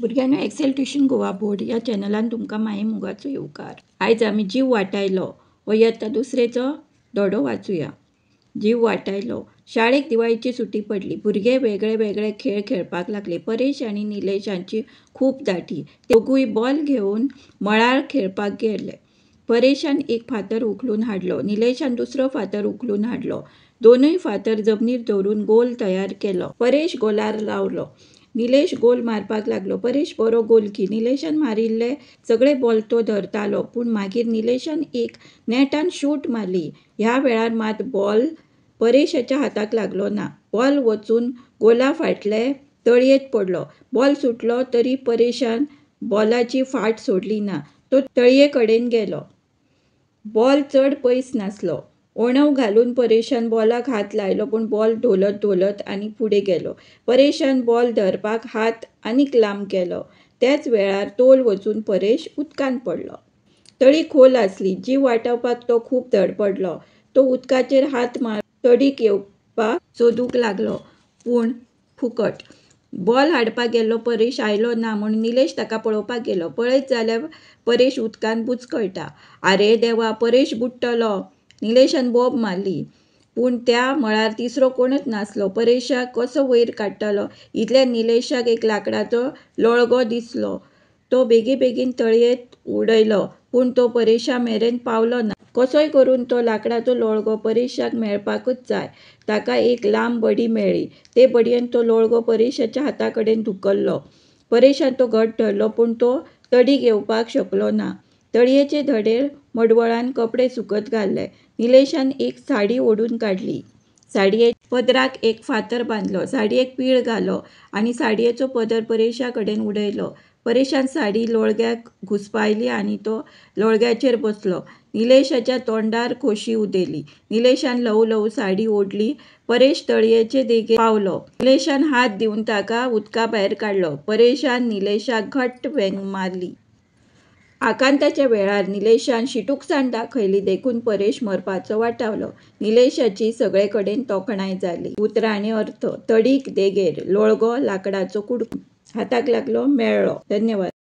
भुरग्यांनो, XL tuition Goa board ह्या चॅनलान तुमकां माये मोगाचो येवकार. आयज आमी जीव वाटायलो हो यत्ता दुसरेचो धडो वाचुया. जीव वाटायलो. शाळेक दिवाळीची सुटी पडली. भुरगे वेगळे वेगळे खेळ खेळपाक लागले. परेश आनी निलेश हांची खूब दाटी. दोगूय बॉल घेवन मळार खेळपाक गेले. परेशान एक फातर उखलून हाडलो. निलेशान दुसरो फातर उखलून हाडलो. दोनूय फातर जमनीर दवरून गोल तयार केलो. परेश गोलार रावलो. निलेश गोल मारपाक लागलो. परेश बरो गोलकी. निलेशान मारिल्ले सगळे बॉल तो धरतालो. पूण मागीर निलेशान एक नेटान शूट मारली. ह्या वेळार मात बॉल परेशाच्या हाताक लागलो ना. बॉल वचून गोला फाटले तळयेंत पडलो. बॉल सुटलो तरी परेशान बॉलाची फाट सोडली ना. तो तळये कडेन गेलो. बॉल चड पयस नासलो. ओणव घालून परेशान बॉलाक हात लायलो, पूण बॉल धोलत धोलत आनी फुडें गेलो. परेशान बॉल धरपाक हात आनीक लांब केलो. त्याच वेळार तोल वचून परेश उदकांत पडलो. तळी खोल आसली. जीव वाटावपाक तो खूब धडपडलो. तो उदकाचेर हात मारून तडीक येवपाक सोदूंक लागलो, पूण फुकट. बॉल हाडपाक गेल्लो परेश आयलो ना म्हूण निलेश ताका पळोवपाक गेलो. पळयत जाल्यार परेश उदकांत बुचकळटा. आरे देवा, परेश बुडटलो! निलेशान बोब मारली. पूण त्या मळार तिसरो कोणच नासलो. परेशाक कसो वयर काडटलो? इतल्यान निलेशाक एक लाकडाचो लोळगो दिसलो. तो बेगीबेगीन तळयेंत उडयलो, पूण तो परेशा मेरेन पावलो ना. कसोय करून तो लाकडाचो लोळगो परेशाक मेळपाकच जाय. ताका एक लांब बडी मेळ्ळी. ते बडयेन तो लोळगो परेशाच्या हाता कडेन धुकल्लो. परेशान तो घट धरलो, पूण तो तडीक येवपाक शकलो ना. तळयेचे धडेर मडवळान कपडे सुकत घाल्ले. निलेशान एक साडी ओडून काडली. साडयेच्या पदराक एक फातर बांदलो. साडयेक पीळ घालो आनी साडयेचो पदर परेशा कडेन उडयलो. परेशान साडी लोळग्याक घुसपायली आनी तो लोळग्याचेर बसलो. निलेशाच्या तोंडार खोशी उदेली. निलेशान ल्हवू ल्हवू साडी ओडली. परेश तळयेचे देगेर पावलो. निलेशान हात दिवन ताका उदका भायर काडलो. परेशान निलेशाक घट्ट वेंग मारली. आकांताच्या वेळार निलेशान शिटूकसाण दाखयली देखून परेश मरपाचो वाटावलो. निलेशाची सगळे कडेन तोखणाय जाली. उतरां आनी अर्थ: तडीक, देगेर, लोळगो, लाकडाचो कुडको, हाताक लागलो, मेळ्ळो. धन्यवाद.